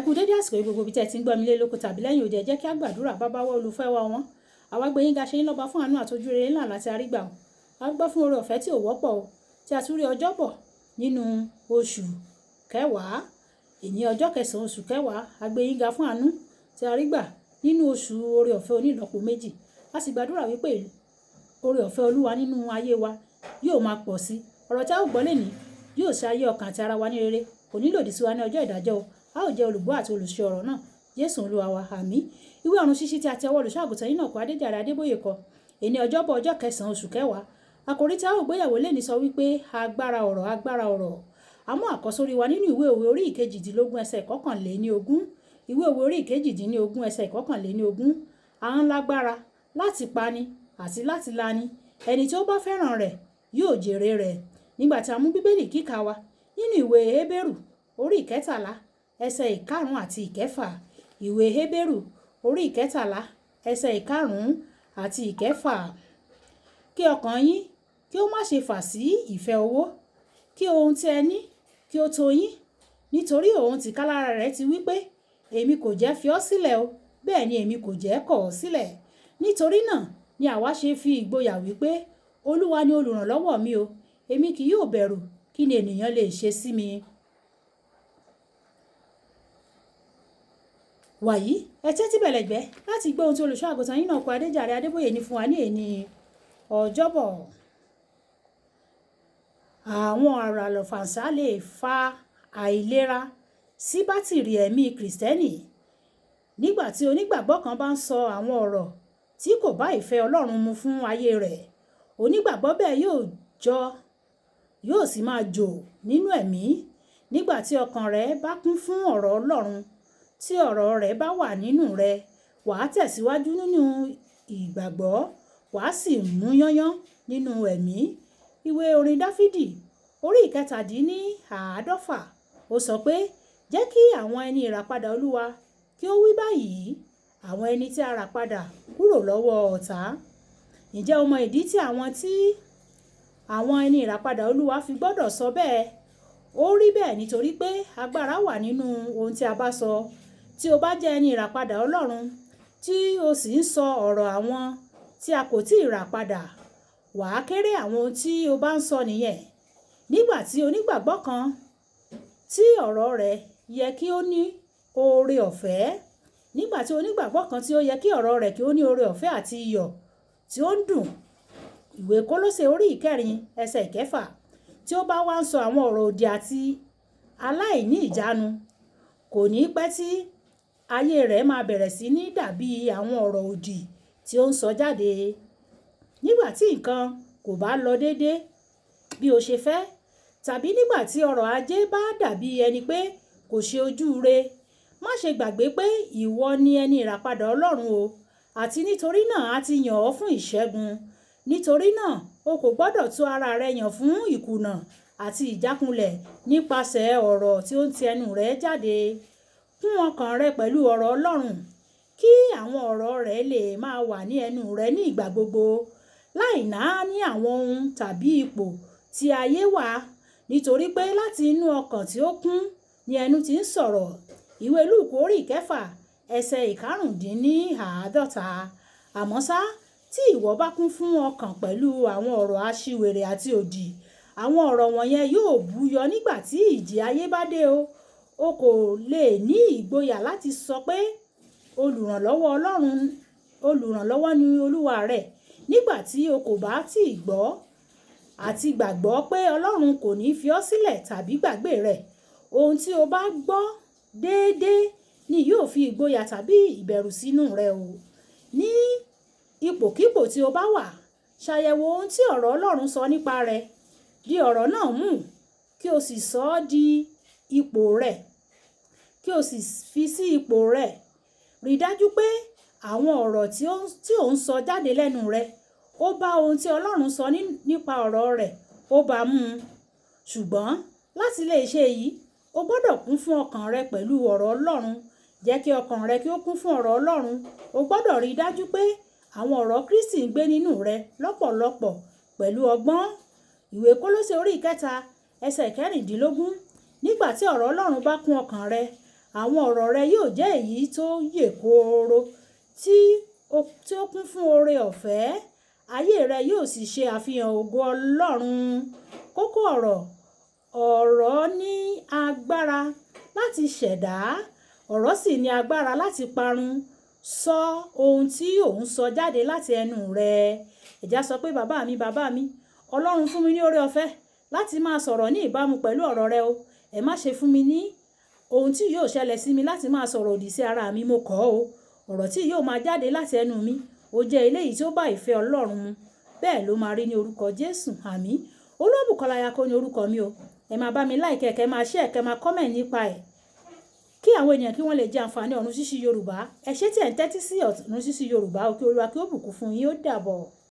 Kú dédé àsìkò yìí, gbogbo ibi tí ẹ ti ń gbọ́ mi lé lóko tàbí lẹ́yìn òde. Ẹ jẹ́ kí a gbàdúrà. Bàbá wa, olùfẹ́ wa wọn. Àwa gbé yín ga, ṣe yín lọ́ba fún àánú àtọ́jú rere ńlá láti àrígbà o. A gbọ́ fún oore ọ̀fẹ́ tí ò wọ́pọ̀ o, tí a tún rí ọjọ́ bọ̀ nínú oṣù kẹwàá. Èní ọjọ́ kẹsàn-án oṣù kẹwàá, a gbé yín ga fún àánú tí a rí gbà nínú oṣù oore ọ̀fẹ́ onílọ́po méjì. A sì gbàdúrà wípé oore ọ̀fẹ́ Olúwa nínú ayé wa yóò máa pọ̀ sí. Ọ̀rọ̀ tí a ó gbọ́ lónìí yóò ṣe ayé ọkàn àti ara wa ní rere. Kò ní lòdì sí wa ní ọjọ́ ìdájọ́ o. A ó jẹ́ olùgbọ́ àti olùṣe ọ̀rọ̀ náà. Jésù Olúwa wa, àmín. Ìwé ọ̀run ṣíṣí tí a ti ọwọ́ olùṣọ́-àgùntàn Enoch Adéjàre Adébóyè kọ. Èní ọjọ́bọ̀, ọjọ́ kẹsàn-án oṣù kẹwàá. Àkòrí tí a ó gbéyẹ̀wò lónìí sọ wípé agbára ọ̀rọ̀, agbára ọ̀rọ̀. A mú àkọ́sórí wa nínú ìwé òwe orí ìkejìdínlógún ẹsẹ̀ ìkọkànléní ogún. Ìwé òwe orí ìkejìdínlógún ẹsẹ̀ ìkọkànléní ogún. Ahọ́n lágbára láti pani àti láti lani. Ẹni tí ó bá fẹ́ràn rẹ̀ yóò jèrè rẹ̀. Nígbà tí a mú Bíbélì kíkà wa nínú ìwé Hébérù orí ìkẹtàlá ẹsẹ̀ ìkarùn-ún àti ìkẹfà. Ìwé Hébérù orí ìkẹtàlá ẹsẹ̀ ìkarùn-ún àti ìkẹfà. Kí ọkàn yín kí ó má ṣe fà sí ìfẹ́ owó, kí ohun tí ẹ ní kí ó tó yín. Nítorí òun tìkálára rẹ̀ ti wí pé, "Èmi kò jẹ́ fi ọ́ sílẹ̀ o, bẹ́ẹ̀ ni èmi kò jẹ́ kọ̀ ọ́ sílẹ̀." Nítorí náà ni àwa ṣe fi ìgboyà wí pé, "Olúwa ni olùrànlọ́wọ́ mi o, èmi kì yóò bẹ̀rù. Kí ni ènìyàn lè ṣe sí mi?" Wàyí, ẹ tẹ́tí bẹ̀lẹ̀gbẹ́ láti gbọ́ ohun tí olùṣọ́-àgùntàn Enoch Adéjàre Adébóyè ní fún wa ní èní ọjọ́bọ̀. Àwọn ọ̀rọ̀ àlùfàǹsá lè fa àìlera sí bátìrì ẹ̀mí Kìrìsìtẹ́nì. Nígbà tí onígbàgbọ́ kan bá ń sọ àwọn ọ̀rọ̀ tí kò bá ìfẹ́ Ọlọ́run mu fún ayé rẹ̀, onígbàgbọ́ bẹ́ẹ̀ yóò jọ, yóò sì máa jò nínú ẹ̀mí. Nígbà tí ọkàn rẹ bá kún fún ọ̀rọ̀ Ọlọ́run, tí ọ̀rọ̀ rẹ̀ bá wà nínú rẹ, wà á tẹ̀síwájú nínú ìgbàgbọ́, wà á sì mú yányán nínú ẹ̀mí. Ìwé orin Dafidi orí ìkẹtàdínní àádọ́fà ó sọ pé, "Jẹ́ kí àwọn ẹni ìràpadà Olúwa kí ó wí báyìí, àwọn ẹni tí a rà padà kúrò lọ́wọ́ ọ̀tá." Ǹjẹ́ o mọ ìdí tí àwọn ẹni ìràpadà Olúwa fi gbọ́dọ̀ sọ bẹ́ẹ̀? Ó rí bẹ́ẹ̀ nítorí pé agbára wà nínú ohun tí a bá sọ. Tí o bá jẹ́ ẹni ìràpadà Ọlọ́run, tí o sì ń sọ ọ̀rọ̀ àwọn tí a kò tíì rà padà, wà á kéré àwọn ohun tí o bá ń sọ nìyẹn. Nígbà tí onígbàgbọ́ kan tí ọ̀rọ̀ rẹ̀ yẹ kí ó ní oore ọ̀fẹ́, nígbà tí onígbàgbọ́ kan tí ó yẹ kí ọ̀rọ̀ rẹ̀ kí ó ní oore ọ̀fẹ́ àti iyọ̀ tí ó ń dùn, ìwé Kólósè orí ìkẹrin ẹsẹ̀ ìkẹfà, tí ó bá wá ń sọ àwọn ọ̀rọ̀ òdì àti aláìní ìjánu, kò ní pẹ́ tí ayé rẹ̀ máa bẹ̀rẹ̀ sí ní dàbí àwọn ọ̀rọ̀ òdì tí ó ń sọ jáde. Nígbà tí nǹkan kò bá lọ déédé bí o ṣe fẹ́, tàbí nígbà tí ọrọ̀ ajé bá dàbí ẹni pé kò ṣe ojú re, má ṣe gbàgbé pé ìwọ ni ẹni ìràpadà Ọlọ́run o, àti nítorí náà a ti yàn ọ́ fún ìṣẹ́gun. Nítorí náà o kò gbọdọ̀ tú ara rẹ yàn fún ìkùnà àti ìjákulẹ̀ nípasẹ̀ ọ̀rọ̀ tí ó ń ti ẹnu rẹ jáde. Kún ọkàn rẹ pẹ̀lú ọ̀rọ̀ Ọlọ́run, kí àwọn ọ̀rọ̀ rẹ̀ lè máa wà ní ẹnu rẹ ní ìgbà gbogbo, láì náání àwọn ohun tàbí ipò tí ayé wà. Nítorí pé láti inú ọkàn tí ó kún ni ẹnu ti ń sọ̀rọ̀. Ìwé Lúùkù orí ìkẹfà ẹsẹ̀ ìkarùndínní àádọ́ta. Àmọ́ ṣá, tí ìwọ bá kún fún ọkàn pẹ̀lú àwọn ọ̀rọ̀ aṣiwèrè àti òdì, àwọn ọ̀rọ̀ wọ̀nyẹn yóò búyọ nígbà tí ìjì ayé bá dé o. O kò lè ní ìgboyà láti sọ pé olùrànlọ́wọ́ Ọlọ́run, olùrànlọ́wọ́ ni Olúwa rẹ nígbà tí o kò bá tíì gbọ́ àti gbàgbọ́ pé Ọlọ́run kò ní fi ọ́ sílẹ̀ tàbí gbàgbé rẹ̀. Ohun tí o bá gbọ́ déédé ni yóò fi ìgboyà tàbí ìbẹ̀rù sínú rẹ o. Ní ipòkípò tí o bá wà, ṣàyẹ̀wò ohun tí ọ̀rọ̀ Ọlọ́run sọ nípa rẹ. Di ọ̀rọ̀ náà mú kí o sì sọ ọ́ di ipò rẹ̀, kí o sì fi sí ipò rẹ̀. Rí dájú pé àwọn ọ̀rọ̀ tí ò ń sọ jáde lẹ́nu rẹ, ó bá ohun tí Ọlọ́run sọ nípa ọ̀rọ̀ rẹ̀, ó bá mú un. Ṣùgbọ́n láti lè ṣe èyí, o gbọdọ̀ kún fún ọkàn rẹ pẹ̀lú ọ̀rọ̀ Ọlọ́run. Jẹ́ kí ọkàn rẹ kí ó kún fún ọ̀rọ̀ Ọlọ́run. O gbọdọ̀ rí dájú pé àwọn ọ̀rọ̀ Kristi ń gbé nínú rẹ lọ́pọ̀lọpọ̀ pẹ̀lú ọgbọ́n. Ìwé Kólósè orí ìkẹta ẹsẹ̀ ìkẹrìndínlógún. Nígbà tí ọ̀rọ̀ Ọlọ́run bá kún ọkàn rẹ, Àwọn ọ̀rọ̀ rẹ yóò jẹ́ èyí tó yè kooro, tí ó kún fún oore ọ̀fẹ́. Ayé rẹ yóò sì ṣe àfihàn ògo Ọlọ́run. Kókó ọ̀rọ̀: ọ̀rọ̀ ní agbára láti ṣẹ̀dá, ọ̀rọ̀ sì ní agbára láti parun. Sọ ohun tí ò ń sọ jáde láti ẹnu rẹ. Ẹ jẹ́ á sọ pé, "Bàbá mi, bàbá mi, Ọlọ́run, fún mi ní oore ọ̀fẹ́ láti máa sọ̀rọ̀ ní ìbámu pẹ̀lú ọ̀rọ̀ rẹ o. Ẹ má ṣe fún mi ní ohun tí yóò ṣẹlẹ̀ sí mi láti máa sọ̀rọ̀ òdì sí ara mi. Mo kọ̀ ọ́. Ọ̀rọ̀ tí yóò máa jáde láti ẹnu mi, ó jẹ́ eléyìí tí ó bá ìfẹ́ Ọlọ́run mu." Bẹ́ẹ̀ ló máa rí ní orúkọ Jésù. Àmín. Olúwabùkọ́lá Ayako ní orúkọ mi o. Ẹ máa bá mi like, kẹ́ máa share, kẹ́ máa comment nípa ẹ̀, kí àwọn ènìyàn kí wọ́n lè jẹ àǹfààní Ọ̀run Ṣíṣí Yorùbá. Ẹ ṣé tí ẹ̀ ń tẹ́tí sí Ọ̀run Ṣíṣí Yorùbá o. Kí Olúwa kí ó bùkún fún yín. Ó dàbọ̀.